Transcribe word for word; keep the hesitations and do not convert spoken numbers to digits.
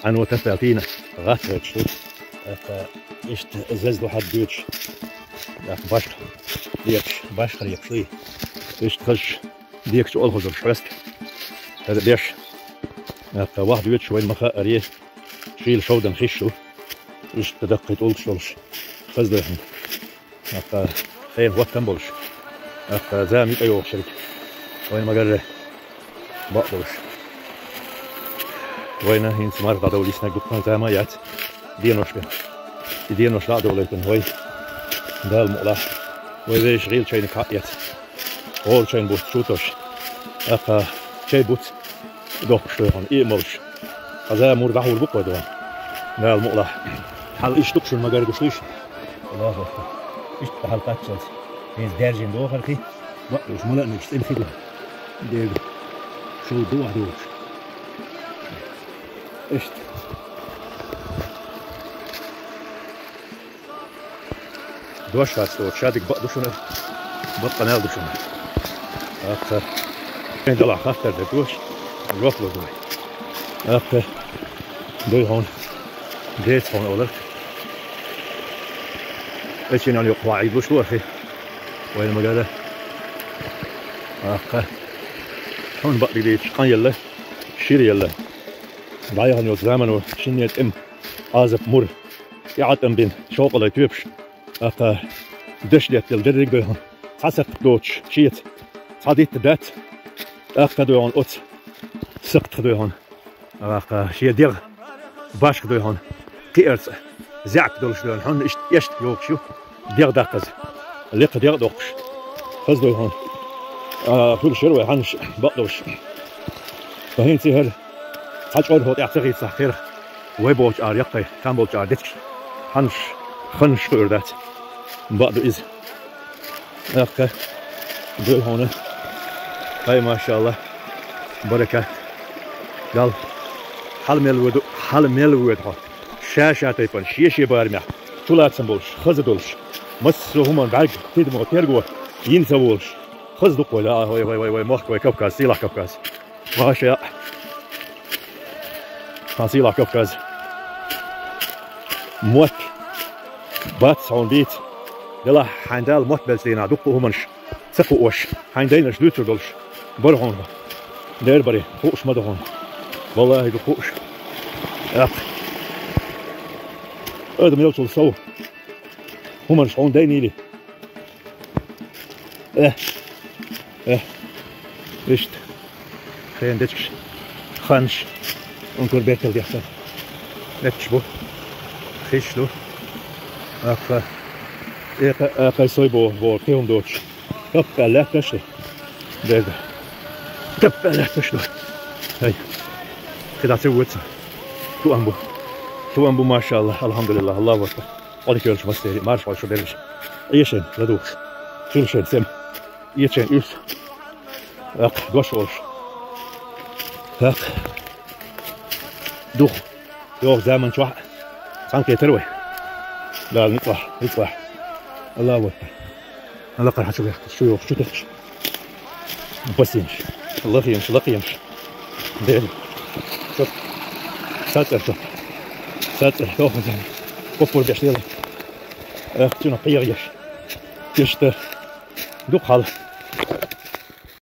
Ӏано таппаьлтийна гӀатта гӀерташ ду. ТӀаккха иштта заза ду хьаддуьйцуш. ТӀаккха башха лепаш, башха лепаш лий. Иштта хазаш декачу олхазарш хьоьста. ХӀара беш. ТӀаккха ваха дуьйцуш вайн ма хааре. Шийла шовдан хиш ду. Иштта даккхий тӀулгаш долуш. Хаза ду хьуна. ТӀаккха хенан хӀоттам болуш. ТӀаккха зама йиъа йогӀуш ерг. Вайна ма-гарра бакъ болуш. Вайна хӀинца марха дӀадовла йиснарг дуккха зама а яц. Денош бен. И денош дӀа а довлийтина вай. Дала мукъалахь. Вай вешан гӀийлачу чайниг хьаэца. ГӀора чайн буц чу а тосуш. ТӀаккха чай буц дохкуш ду хьуна, и а молуш. Хьан зама мур дӀахьур бу-кх вай догӀу. Дала мукъалахь. Хьал иштта ду-кх шуна ма-гарра гуш луьйш. Аллаху акбар. Иштта хьал кхаччалц. ХӀинца даьржина дохархи, бакъ долуш ма лаьа, мегаш цӀена хи ду. Дега. Шов ду вахь догӀуш. Иштта. Дош хац тхо, шадерг бакъ ду шуна, бакъ къамел ду шуна. ТӀаккха шайн делахь хаттар дерг дош, жоп лур ду вай. ТӀаккха дуй хьуна, деца хьуна олар. Эцинан юкъахь Ӏийд луш ду ахи. Вайна ма-гарра. ТӀаккха хьуна бакъдерг дийцича, къан елла, шира елла. ДӀаяхана йолчу замано шинне тӀема Ӏазап мур, тӀеӀаткъам бина, шовкъалла тоьпаш, тӀаккха деш леттал дерриг а дуй хьуна, цхьа сакхт доцуш шеца, цхьа дитта дац, тӀаккха дуй хьуна оцу сакхтах дуй хьуна, тӀаккха шен дегӀ башха дуй хьуна, кхиарца заьӀап долуш дуй хьуна, хьуна иштта эшна йогуш ю. ДегӀ даккхаза. Лекха дегӀ а доккхуш. Хаза ду хьуна. А, хуьлуш яра вай хьанаш бакъдолуш. Ткъа хӀинца и хӀара цхьа чӀор хӀокху тӀехь ца хийцахь, кхерах вай бохучу ара яккхий, там болчу ара дечкаш. Хьанаш, ханаш хуур дац. Бакъду иза. ТӀаккха дуй хьуна. Хай, машалла. Баракат. Дал. Хьала мел воьду, хьала мел воьду хьо. Ша-ша тайпана, шен-шен барамехь, чулацам болуш, хаза долуш, массо а хӀуманна бӀаьрг, тидам, терго йина ца волуш, хаза ду-кх вай, а, вай, вай, вай, вай мохк, вай Кавказ, сийлахь Кавказ. Ваша, хьан сийлахь Кавказ. Мотт бац хьуна бийца. Делахь хьайн Дала мотт беллачу дийнахь дуккха а хӀуманаш ца кхоош, хьайн дайнаш дуьйцур долуш бара хьуна. Дера баре, хууш ма ду хьуна. Валлахи, ду хууш. ТӀаккха адам елчул сов хӀуманаш хьуна дайнийли. Э, э, иштта. Хен дечкаш, ханаш, ункур бертал дехтар. Метташ бу. Хиш ду. Акха. Экха, экха, сой бо, бо, кхин хӀума доцуш. Таппа аьлла лаьтташ ду. Дерда. Таппа аьлла лаьтташ ду. Ай. КхидӀа ца вуьйцу. Туам бу. Туам бу, машалла, алхьамдулиллах, Аллаху акбар. Къа дика йолуш массери, марша хьо шу берриш. Эшен, ладугӀуш. Хилшен, сем. Эчен, уьс. Акха, дош волуш. Акха. Дух. ЙогӀу заман чохь цхьаьна кхетара вай. Дала ницкъахь, ницкъахь. Аллаху акбар. Аллахара хьан чу вехкаш, чу йогӀуш, чу техкаш. Басинаш, лахинаш, лакхенаш. Дели. Чоп. Сацар чоп. Сацар, тохазан. Куппур беш дели. Эх, цуьнан кхегӀеш. Иштта. Дукха хьал.